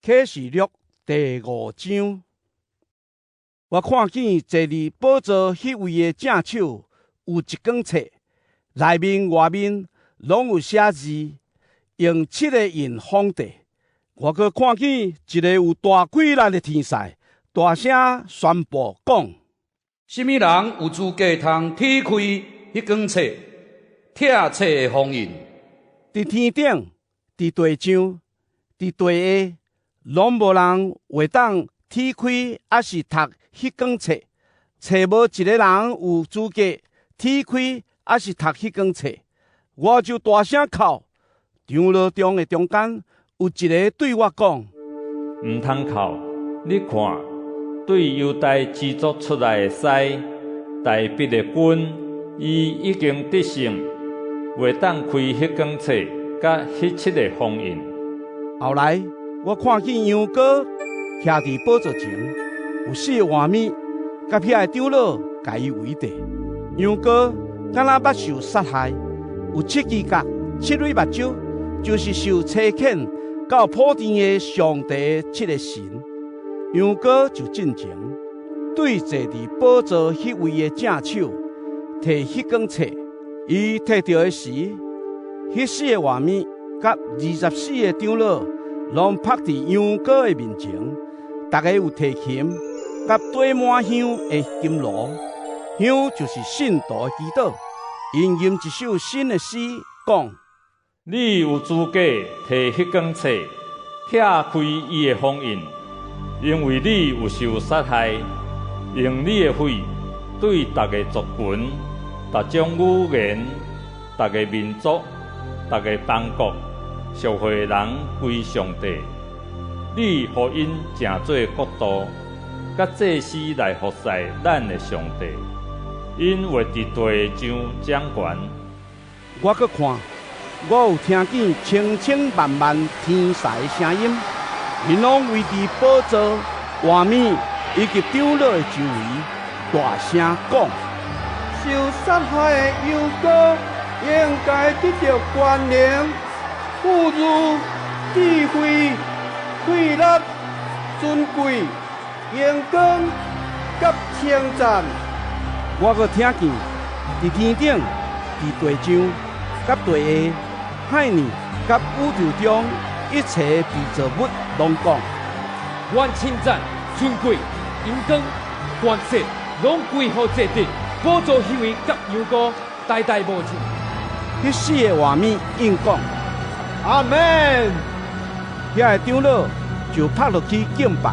啟示錄第五章，我看見坐佇寶座彼位的正手有一卷冊，內面外面攏有寫字，用七个印封著。我閣看見一个有大氣力的天使，大聲宣布講：啥物人有資格通拆開彼卷冊，拆冊的封印？佇天頂、佇地上、佇地下，攏無人會當拆開，抑是讀彼卷冊，揣無一个人有資格拆開，抑是讀彼卷冊。我就大聲哭。長老中的中間有一个對我講：毋通哭，你看，對猶大支族出來的獅，大衛的根，伊已經得勝，會當開彼卷冊，佮彼七个封印。後來我看見羊羔徛佇寶座前，有四个活物，佮遐个長老共伊圍著。羊羔敢若捌受殺害，有七支角、七對目睭，就是受差遣到普天的上帝的七个神。羊羔就進前，對坐佇寶座彼位的正手，提彼卷冊。伊提著的時，彼四个活物佮24个長老，攏趴佇羊羔的面前，逐个有提琴，佮綴滿香的金爐，香就是聖徒的祈禱。𪜶吟一首新的詩，講：你有資格提彼卷冊，拆開伊的封印，因為你有受殺害，用你的血對逐个族群、逐種語言、逐个民族、逐个邦國，贖回人歸上帝。你予𪜶成做國度，佮祭司來服侍咱的上帝，𪜶會佇地上掌權。我閣看，我有聽見千千萬萬天使的聲音，𪜶攏圍佇寶座、活物以及長老的周圍，大聲講：受殺害的羊羔應該得著權能、富裕、智慧、氣力、尊貴、榮光佮稱讚。我閣聽見佇天頂、佇地上、佮地下、海裡佮宇宙中一切被造物攏講：願稱讚、尊貴、榮光、權勢，攏歸予坐佇寶座彼位佮羊羔，代代無盡。彼四个活物應講：阿門。遐个長老就趴落去敬拜。